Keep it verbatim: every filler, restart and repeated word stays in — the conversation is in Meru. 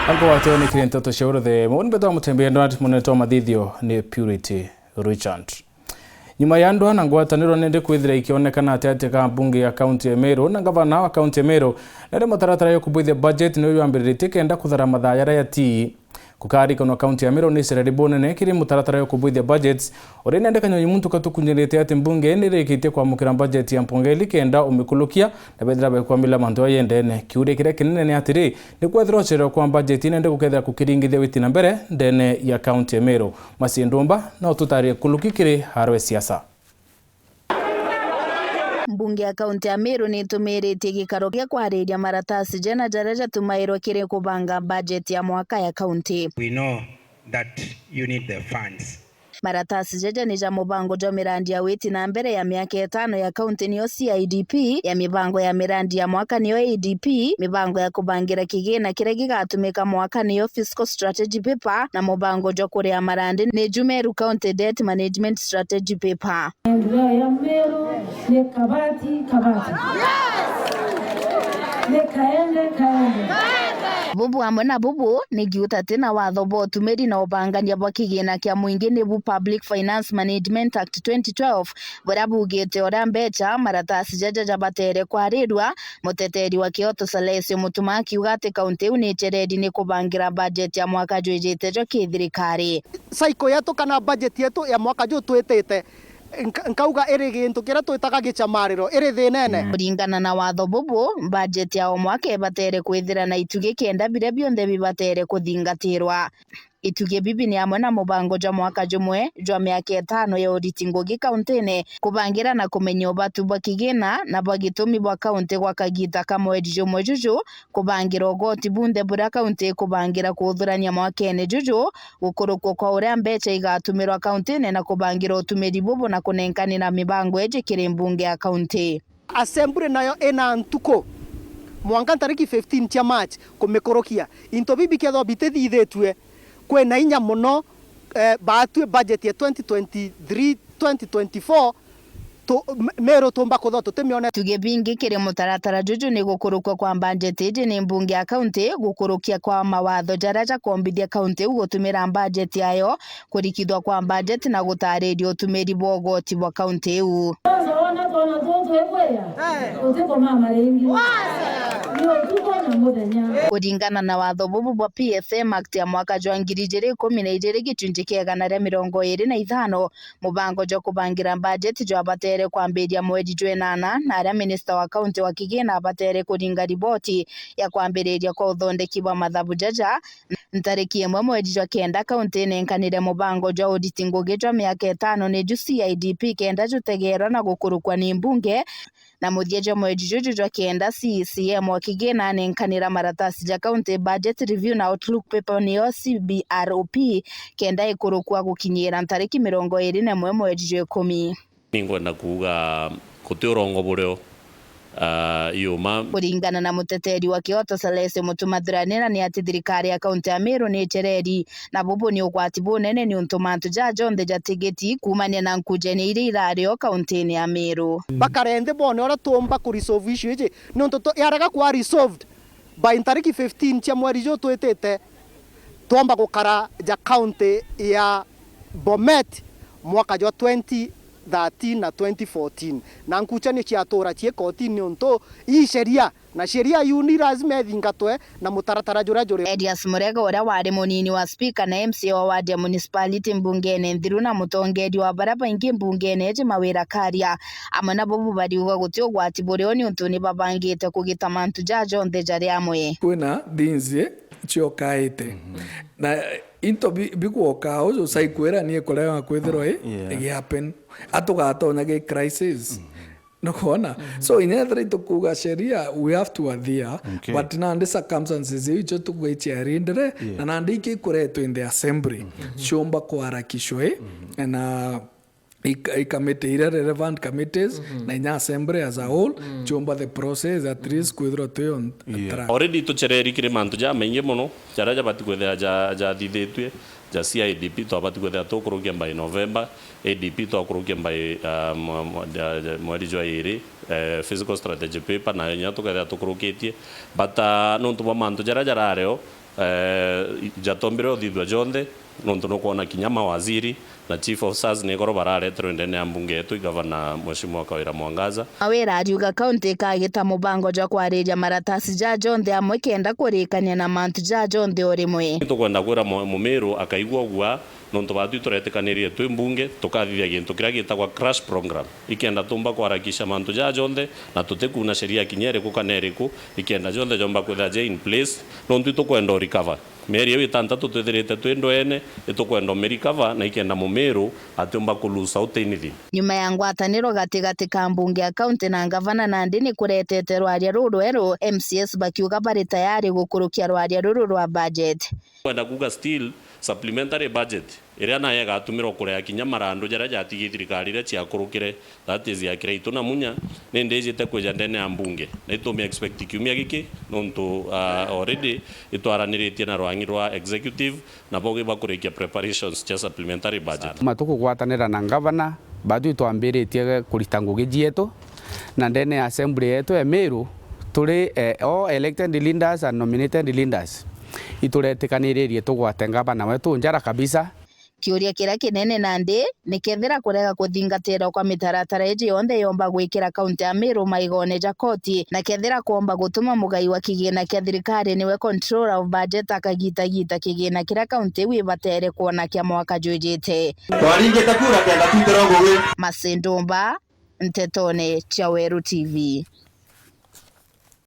Angwatio ni kiri nteto cia uruthe, muni mbetwa Mutembei Edward, munene wa mathithio ni Purity Richard. Nyuma ya ndwaa na ngwataniro nende kwithira ikionekana ati ati ka mbunge ya kaunti ya Meru na ngavana wa kaunti ya Meru, nende mutaratara ya kubwithia budget niyo yambiriritie kenda kuthara mathaa jaria yatii. Gukarikanwa kaunti ya Meru ni icereri bunene kiri mutaratara ya kubwithia budget, uria nende Kanyonyi muntu katukunyirite ati mbunge nirikitie kwamukira budget ya mpongeli kenda umikulukia na bethira bekwamila mantu yendene. Kiuria kiria kinene ni atiri, ni kwethira ucererwa kwa budget nende gukethira kukiringithia witi na mbere ndene ya kaunti ya Meru. Maciĩ Ndumba no tutarie kuluki kiri haro ya siasa. Mbunge ya kaunti ya Meru ni itumiritie gikaro gia kwariria maratasi jena jaria jatumairwa kiri kubanga budget ya mwaka ya kaunti. We know that you need the funds. Maratasi jaja ni ja mubango jwa mirandi ya witi na mbere ya miaka itano ya kaunti niyo C I D P, ya mibango ya mirandi ya mwaka niyo A D P, mibango ya kubangira kigina kiria gigatumika mwaka niyo fiscal strategy paper, na mubango jwa kuria marandi ni ju Meru County Debt Management Strategy Paper. Maendeleo ya Meru ni kabati, kabati. Ni kaende, kaende. Bubu amwe na bubu, ni giuta ti na watho bwa utumiri na ubangania bwa kigina kia mwingi nibu Public Finance Management Act twenty twelve, buria bugite uria mbecha maratasi jaja jabatere kwarirua. Muteteri wa kioto Salesio Mutuma akiuga ati kaunti iu ni icereri ni kubangira budget ya mwaka jwijite jwa kithirikari. Cycle yetu kana budget yetu ya mwaka juu twitite, nka-, nkauga iri gintu kiria twitaga gichamariro, iri thinene. Kuringana na watho bubu, budget ya o mwaka ibatere kwithira na itugi kenda biria bionthe bibatere kuthingatirwa. Itugi bibi ni amwe na mubango jwa mwaka jumwe jwa miaka itano ya uriti ngugi kauntine, kubangira na kumenya ubatu bwa kigina na bwa gitumi bwa kaunti gwa kagita ka mweri jumwe juju, kubangira ugoti bunthe buria kaunti ikubangira kuthurania mwakene juju, gukurukua kwa uria mbecha igatumirwa kauntine na kubangira utumiri bubu na kunenkanira mibango iji kiri mbunge ya kaunti. Assembly nayo ina ntuku mwanka ntariki fifteen cia March kumikurukia. Into bibi kethwa bitithithitue, kwina inya mono, eh, baatue budget ya twenty twenty-three, twenty twenty-four, tu-, m-, Meru tumba kuthwa tutimione. Tuge bingi kiri mutaratara juju ni gukurukua kwa budget iji ni mbunge ya kaunti, gukurukia kwa mawatho jaria jakombithia kaunti iu gutumira budget yayo, kurikithwa kwa budget na gutariria utumiri bwa ugoti bwa kaunti iu. Kwanza wona twana tutu egwea, utikoma maringi. Ni utuko na muthenya. Kuringana na watho bubu bwa P F M Act ya mwaka jwa ngiri ijiri ikumi na ijiri gicunji kia igana ria mirongo iri na ithano, mubango jwa kubangira budget jwabatere kwambiria mweri jwa inana, na aria minista wa kaunti wa kigina abatere kuringa riboti ya kwambiriria kwa uthondeki bwa mathabu jaja. Ntariki imwe mweri jwa kenda, kaunti inenkanire mubango jwa uriti ngugi jwa miaka itano ni ju C I D P kenda jutegeerwa na gukurukwa ni mbunge, na muthia jwa mweri juju jwa kenda, C E C M wa kigina anenkanira maratasi ja County Budget Review na Outlook Paper, niyo C B R O P, kenda ikurukwa gukinyira ntariki mirongo iri na imwe mweri jwa ikumi. Ningwenda kuuga guti urongo burio, ah, iuma. Kuringana na muteteri wa kioto Salesio Mutuma Thuranira, ni ati thirikari ya kaunti ya Meru ni icereri, na bubu ni ugwati bunene niuntu mantu jaa jonthe jatigiti kuumania na nkujene iria irari o kauntine ya Meru. Bakare nthi bone uria tuumba ku resolve issue iji, niuntu tu-, yarega kuwa resolved by ntariki fifteen cia mweri juu twitite, twomba gukara ja county ya Bomet mwaka jwa twenty thirteen na twenty fourteen, na nkuchanio ciatura cii kotini niuntu ii sheria, na sheria iu ni lazima ithingatwe na mutaratara juria juri. Elias Murega, uria wari munini wa spika na M C A wa ward ya municipality mbungene nthiru na mutongeria wa baria baingi mbungene iji Mawira Karia, amwe na bubu bariuga guti ugwati burio niuntu ni babangite kugita mantu jaa jonthe jari amwe. Kwina things ciokaite. Mhm. Na into bi-, bigwoka uju, cycle iria ni ikurewa kwithirwa i, yeah, igihappen. Atugatonya gi crisis. Mhm. Nukwona? Mhm. So, inya ethira itukuga sheria, we have to adhere. Okay. But nandi circumstances iu icio tugwichia rindire, yeah, na nandi iki ikuretwe in the assembly. Mhm. Ciumba kuharakishwa, eh? Mhm. Na i-, i committee iria relevant committees, mhm, na inya assembly as a whole, mm, ciumba the process at least kwithirwa twi on, yeah, track. Already tuchereri kiri mantu jamaingi mono, jaria jabati kwithira ja-, jathithitue, ja C I D P, twabati kwithira tukurukia by November, A D P twakurukia by, uh, mwa-, mwa-, ja-, ja-, mweri jwa iri, eh, physical strategy paper, nayo inya tukethira tukurukitie. But, uh, nontu bwa mantu jaria jarareo, Eh, jatombire uthithua jonthe, nontu nukwona kinya mawaziri na chief officers ni goro barareterwe ndene ya mbunge yetu, i gavana Mheshimiwa Kawira Mwangaza. Kawira ariuga kaunti ikagita mubango jwa kwariria maratasi ja jonthe amwe kenda kurikania na mantu ja jonthe o rimwe. Tukwenda kwira mu-, Mumiru akaigua ugua, nontu baatwi turetikanirie twi mbunge tukathithia gintu kiria gitagwa crash program, ikenda tumba kwarakisha mantu ja jonthe, na tutikuna sheria kinya iriku kana iriku, ikenda jonthe jomba kwithira je in place, nontu itukwenda u recover. Mieri iu itantatu twithirite twi ndweene, itukwenda umirecover na ikenda Mumiru atiumba ku lose out anything. Nyuma ya ngwataniro gatigati ka mbunge ya kaunti na ngavana nandi ni kuretete rwaria ruu rweru, M C As bakiuga bari tayari gukurukia rwaria ruru rwa budget. Kwenda kuuga still supplementary budget iria nayo igatumirwa kurea kinya marandu jaria jatigii thirikari iria ciakurukire, that is ya Kiraitu na Munya, ni ndijite kwija ndene ya mbunge, na itumi expect kiumia giki, nontu, ah, already itwaraniritie na rwangi rwa executive, na bogi bakurikia preparations cia supplementary budget. Ma tukugwatanira na ngavana, batwi twambiritie kurita ngugi cietu, na ndene ya assembly yetu ya Miru, turi, eh, all elected leaders and nominated leaders, ituretikanirie tugwate ngavana wetu njara kabisa. Kiuria kiria kinene nandi ni kethira kurega kuthingatirwa kwa mitaratara iji yonthe yomba gwikira kaunti ya Miru maigone ja koti, na kethira kwomba gutuma mugai wa kigina kia thirikari niwe controller of budget akagitagita kigina kiria kaunti iu ibatere kwona kia mwaka jwijite. Twaringite kura kenda twitirwa ngugi. Masindumba, Ntetone cia Weru T V.